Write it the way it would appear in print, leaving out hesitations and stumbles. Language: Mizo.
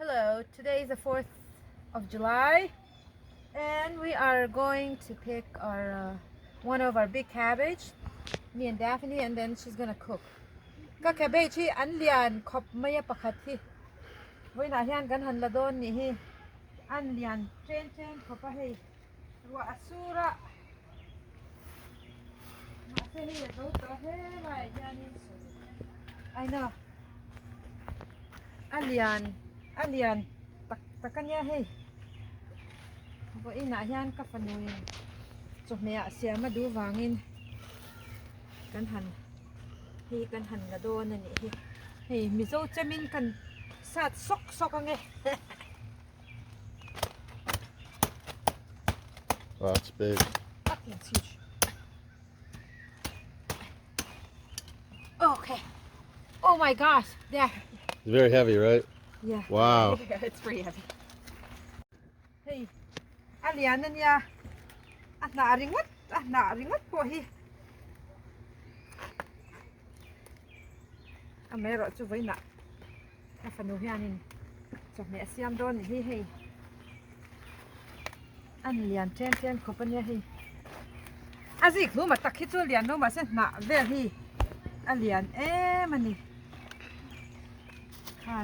Hello, today is the 4th of July and we are going to pick our uh, one of our big cabbage, me and Daphne, and then she's gonna cook. Ka cabbage hi an lian khawp mai a pakhat hi. Vawiinah hian kan han la dawn nih hi. An lian chen chen khawp a hei. Ruah a sur a. Mahse hei a zo tawh hle laiah hianin I know. A lian a lian tak tak a nia hei. Vawiinah hian ka fanuin chawhmeh ah siam a duh vangin kan han hei kan han la dawn a nih hi. Hei Mizo chemin kan sat sawk sawk ang e. Wow, that's big. That's huge. Okay. Oh my gosh. There. It's very heavy, right? Yeah. Wow. Yeah, it's pretty heavy. Hei, a lian a nia. A hnah ringawt, a hnah ringawt pawh hi. Amaherawh chu vawiinah Ka fanu hianin chawhmeh a siam dawn nih hi hei a ni lian chen chen khawp a nia hei a zik hlum a tak hi chu a lian lo mahse hnah vel hi a lian em a ni.